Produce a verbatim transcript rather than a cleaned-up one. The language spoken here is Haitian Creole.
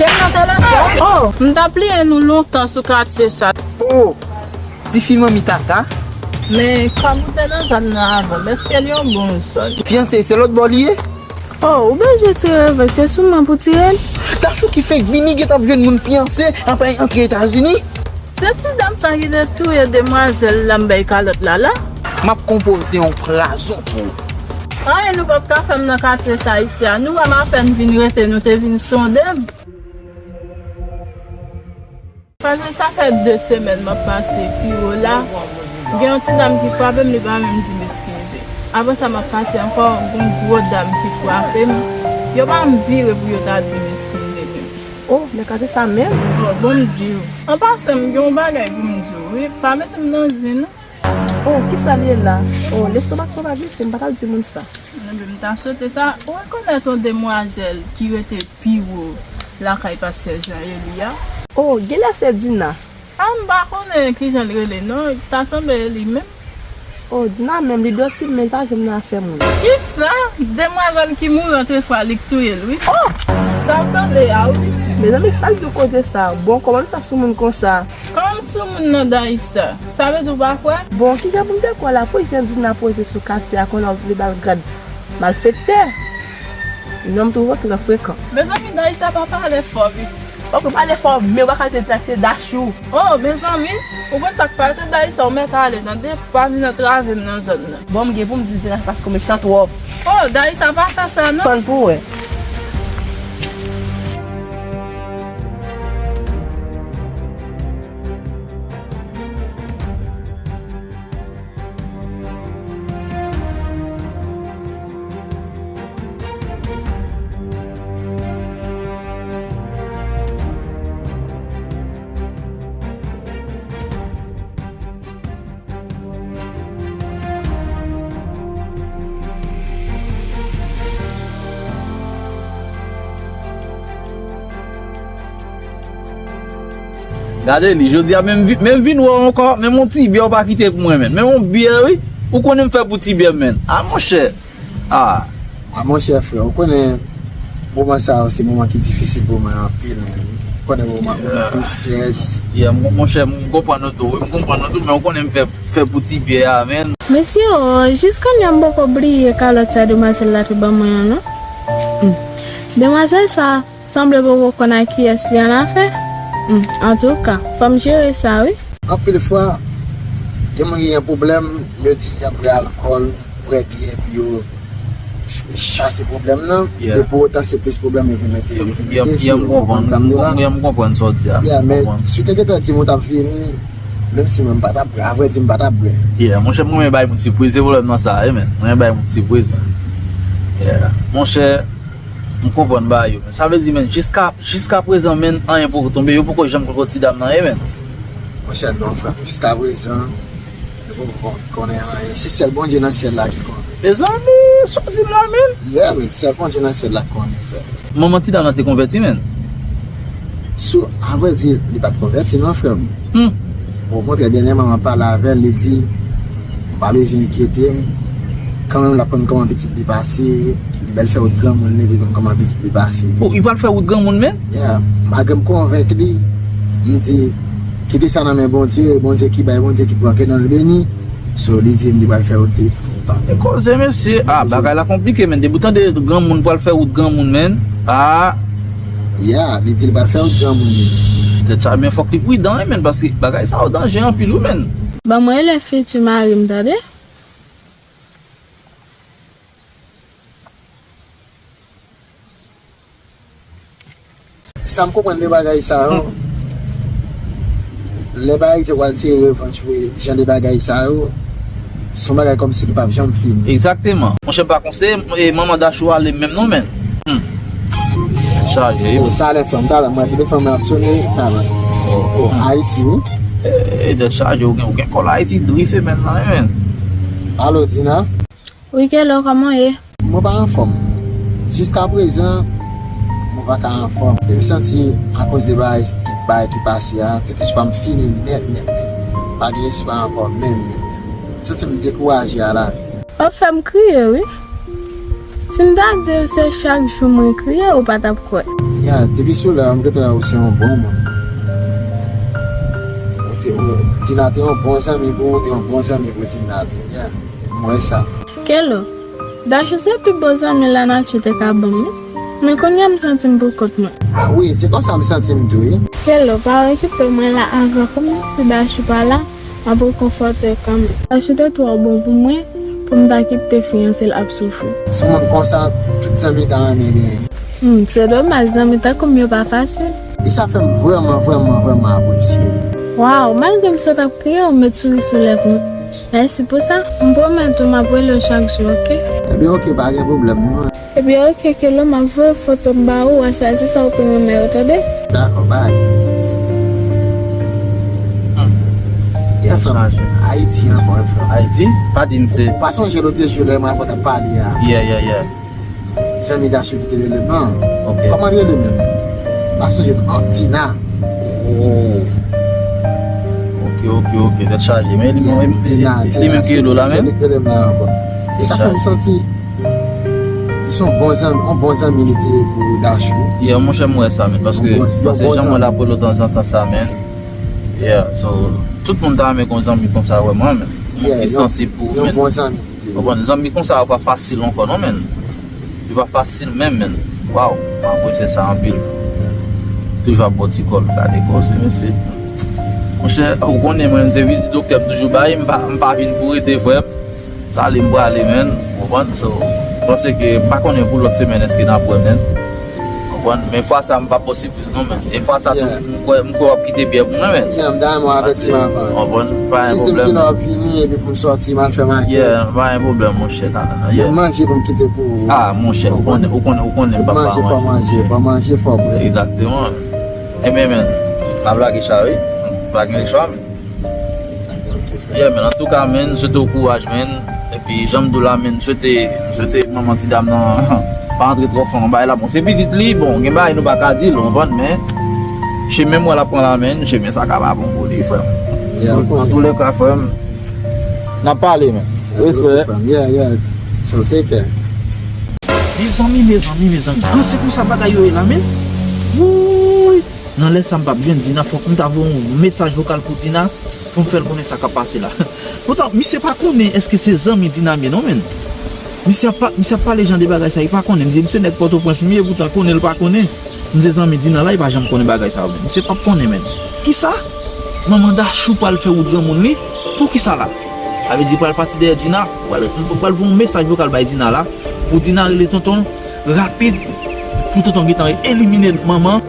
Kèm nan telefòn? Oh, m t ap bliye nou lontan sou katye sa. Oh, tifi manmi Tata. Men kòm ou te nan zòn nan avan, èske l yon bon zòn? Fiyanse, se lòt bò li ye? Oh, ou bezwen tire revanj, se sou mwen pou tire l? Dachou ki fenk vini, gentan ap jwenn moun fiyanse, apre antre Etazini. Se ti dam sa ki te touye demwazèl la m bay kalòt la la. M ap konpoze yon prazon pou ou. Anyen nou p ap ka fè m nan katye sa isi a. Nou wè m apèn vin rete, nou te vin sonde m. Paske sa fè de semèn m ap pase pi wo la. Gen yon ti dam ki frape m, li pa menm di m eskize. Apre sa, m ap pase ankò, gon gwo dam ki frape m. Yo pa m vire pou yo ta di m eskize menm. Oh, men katye sa menm? Oh, bon m di w. An pasan, m gen yon bagay pou m di w, wi. Pa mete m nan zen, non. Oh, kisa l ye la? Oh, lestomak mwen pa glise, m pa t ap di moun sa. Ebyen, m ta swete sa. Ou rekonèt yon demwazèl ki rete pi wo lakay pastè Jean Élie a? Oh, genlè se Dina. Ah, m pa konnen kijan l rele, non. Ta sanble e li menm. Oh, Dina menm, li dosil, men l pa janm nan afè moun. Kisa? Demwazèl ki mouri antre fwa li k touye l, wi. Oh! Sa w tande a, wi. Mezanmi, sa l di w kote sa? Bon, kòman l fè sou moun konsa? Kòman m sou moun nan Dayisa? Sa vle di w pa kwè? Bon, kijan pou m te kwè la? Pou jan Dina poze sou katye a, konnen w vle ba l grad malfektè. Non, m twouve w trè frekan. Mezanmi, Dayisa pa pale fò, pitit. Fòk ou pale fò, men w pa ka te di sa se Dachou. Oh, mezanmi, ou konn sa k pase, Dayisa, ou mèt ale, tande? Pa vin antrave m nan zòn nan. Bon, m gen pou m di Dina paske w mechan twòp. Oh, Dayisa, pa fè sa, non. Tann pou w wè. Gade li, jodi a menm vi-, menm vin wè w ankò, menm yon ti byè w pa kite pou mwen, menn. Menm yon byè, wi. Ou konnen m fè pou ti byè, menn. A, monchè. A. A, monchè, frè, ou konnen moman sa yo, se moman ki difisil pou mwen anpil, menn. Ou konnen moman, moman tristès. Yeah, mon-, monchè, m konprann ou tou, wi, m konprann ou tou, men ou konnen m fè, fè pou ti byè a, menn. Mesye, o, jis kounye a m poko bliye kalòt sa demwazèl la te ban mwen an, non. Hmm. Demwazèl sa, sanble poko konn ak kiyès li annafè. Hmm, antouka, fò m jere sa, wi. Anpil fwa, gen moun ki gen pwoblèm, yo di y ap bwè alkòl, bwè byè pou yo ch-, chase pwoblèm nan. Yeah. E pou otan, se plis pwoblèm yo vin mete, yo vin mete sou yo. Yeah, m konprann. Ou konprann sa m di w la? Yeah, m konprann sa w di a. Yeah, men si w te gentan di m ou t ap vini, menm si mwen m pa t ap bwè, avrèdi m pa t ap bwè. Yeah, monchè, mwen renmen bay moun sipriz, se pwoblèm nan sa, wi, menn. Mwen renmen bay moun sipriz, menn. Yeah. Monchè, M konprann bagay yo, men sa vle di, men, jiska, jiska prezan, men, anyen poko tonbe, yo poko janm konn ti dam nan ye, men. Monchè, non, frè m, jiska prezan, yo poko kon-, konnen anyen. Se sèl Bondye nan syèl la ki konnen. Mezanmi, sa w di m la, men? Yeah, men, sèl Bondye nan syèl la ki konnen, frè m. Manman ti dam nan te konvèti, men? Sou, avrèdi, li pa t konvèti, non, frè m. Hmm. Okontrè, dènyèman, m ap pale avè l, li di, m pa bezwen enkyete m. Kanmenm, l ap konn kòman pitit li pase, li bèl fè wout granmoun, li vin konn kòman pitit li pase. Oh, li pral fè wout granmoun, men? Yeah. Malgre m konvenk li, m di, kite sa nan men Bondye, Bondye ki bay, Bondye ki pran, ke non l beni. So, li di m li pral fè wout li. Tande koze, mesye. Ah, bagay la konplike, men. Depi w tande granmoun pral fè wout granmoun, men. Ah. Yeah, li di li pral fè wout granmoun li. Tèt chaje, men fòk li pridan, wi, men, paske bagay sa yo danje anpil, wi, men. Ban mwen rele fiti mari m, tande. Sa m konprann de bagay sa yo, lè bagay sa yo pral tire revanj pou jan de bagay sa yo, se yon bagay kòmsi ki p ap janm fini. Egzakteman. Monchè, m pa konseye, e, manman Dachou ale menm non, men. Hmm. Chaje, wi. Oh, talè, frè m, talè, m wè telefòn mwen ap sone, talè. Oh, oh, Ayiti, wi. E, e, tèt chaje, ou gen, ou gen kòl Ayiti, dri semèn nan, wi, men. Alo, Dina? Wi, Kelo, kòman w ye? Mwen pa anfòm. Jiska prezan, mwen pa ka anfòm. E m santi, akoz de bagay, bagay ki pase a, tout espwa m fini nèt, nèt, nèt. Pa gen espwa ankò, menm, menm, menm. M santi m dekouraje a lavi. W ap fè m kriye, wi. Si m ta di w se chak jou mwen kriye, ou pa t ap kwè. Ya, depi sou la, m gentan wè ou se yon bon moun. Ou te, ou, Dina te yon bon zanmi pou ou, ou te yon bon zanmi pou Dina tou. Ya, m wè sa. Kelo, Dachou se pi bon zanmi lanati te ka ban m wi. Men kounye a m santi m pou kont mwen. A wi, se konsa m santi m tou wi. Kelo, pa okipe mwen la avan, kòman si Dachou pa la, m ap rekonfòte w kanmenm. Dachou te twò bon pou mwen, pou m ta kite fiyanse l ap soufri. Sou moun konsa, tout zanmi ta renmen genyen. Hmm, se domaj, zanmi tankou m yo pa fasil. E sa fè m vrèman, vrèman, vrèman apresye w. Waw, malgre m sot ap kriye, ou met souri sou lèv mwen. Mèsi pou sa. M pwomèt ou m ap rele w chak jou, oke? Ebyen oke, pa gen pwoblèm non. Ebyen oke, Kelo, m ap voye foto m ba ou, w a chwazi sa ou pi renmen yo, tande? Dakò, bay. Ya frè m, Ayiti ankò wi frè m. Ayiti? Pa di m se. Ou pa sonje lòt jou lè mwen avè w t ap pale a? Yeah, yeah, yeah. Zanmi Dachou ki te rele m nan. Ok. Kòman l rele menm? M pa sonje non. Dina. Oh. Ok, ok, ok. Tèt chaje. Men li menm, li menm ki rele w la menm? Se li k rele m la ankò. E sa fè m santi li se yon bon zanmi, yon bon zanmi li te ye pou Dachou. Yeah, monchè, m wè sa menm. Paske, paske jan mwen l ap rele w tanzantan sa menm. Yeah, so, tout moun ta renmen gen yon zanmi konsa wè mwen menm. Moun ki sansib pou ou menm. Yon bon zanmi. Konprann, zanmi konsa yo pa fasil ankò non menn. Yo pa fasil menm menn. Waw, m apresye sa anpil. Toujou ap ba w ti kòb, gade koze mesye. Monchè, ou konnen mwen se vizit doktè m toujou bay, m pa m pa vin pou rete frè m. Sa ale m prale menn, ou konprann? So, m panse ke m pa konnen pou lòt semèn èske n ap wè menn. Ou konprann? Men fwa sa m pa posib. Non men, e fwa sa tou, m kwè, m kwè w ap kite byè pou mwen, men. Yeah, m ta renmen w avèti m avan. Ou konprann? Pa gen pwoblèm. Sistèm ki la w ap vini, epi pou m sòti, m al fè make. Yeah, pa gen pwoblèm, monchè. Nan, nan, nan, yeah. Manje pou m kite pou ou. Ah, monchè, ou konnen, ou konnen, ou konnen m p ap pa manje. Manje, fò manje, fò manje, fò bwè. Egzakteman. Ebyen, men, m ap lage cha, wi. Pa gen lechwa, men. Yeah, men, antouka, men, m swete w kouraj, men. Epi, jan m di w la, men, m swete, m swete manman ti dam nan pa antre twò fon nan bagay la. Bon, se pitit li, bon, gen bagay nou pa ka di l, ou konprann, men chemen m wè l ap pran la, men, chemen sa ka pa bon pou li, frè m. Antouleka, frè m, n ap pale, men. Respè. Yeah, yeah. So, take care. Mezanmi, mezanmi, mezanmi. An, se konsa bagay yo ye la, men. Wouy! Nan lè sa m p ap jwenn Dina, fòk m ta voye yon mesaj vokal pou Dina pou m fè l konnen sa k ap pase la. Poutan, misye pa konnen èske se zanmi Dina m ye non, menn. Misye ap, misye ap pale jan de bagay sa, li pa konnen. M di l se nèg Pòtoprens m ye, poutan konnen l pa konnen m se zanmi Dina la, li pa janm konnen bagay sa yo, menn. Misye p ap konnen, menn. Kisa? Manman Dachou pral fè wout granmoun li? Poukisa la? Sa vle di li pral pati dèyè Dina? Pral, pral voye yon mesaj vokal bay Dina la, pou Dina rele tonton l rapid, pou tonton gentan elimine manman.